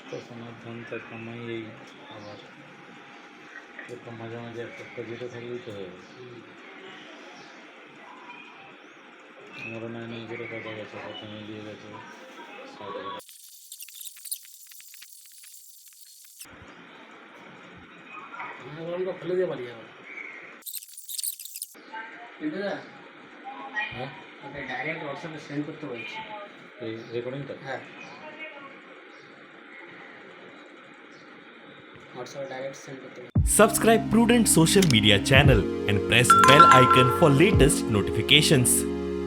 তো সোনার ধন তো কামাই এই, আবার এরকম মাঝে মাঝে একটা একটা যেতে থাকলেই তো হয়ে গেছে। আমারও নাই নাই করে কথা গেছে, কথা মিলিয়ে গেছে 60,000। গরমটা ফেলে দিয়ে পালিয়ে যাবে। হ্যাঁ, ডাইরেক্ট হোয়াটসঅ্যাপে সেন্ড করতে বলছি। এই রেকর্ডিংটা? হ্যাঁ, হোয়াটসঅ্যাপে ডাইরেক্ট সেন্ড করতে বলছি। Subscribe Prudent Social Media channel and press bell icon for latest notifications.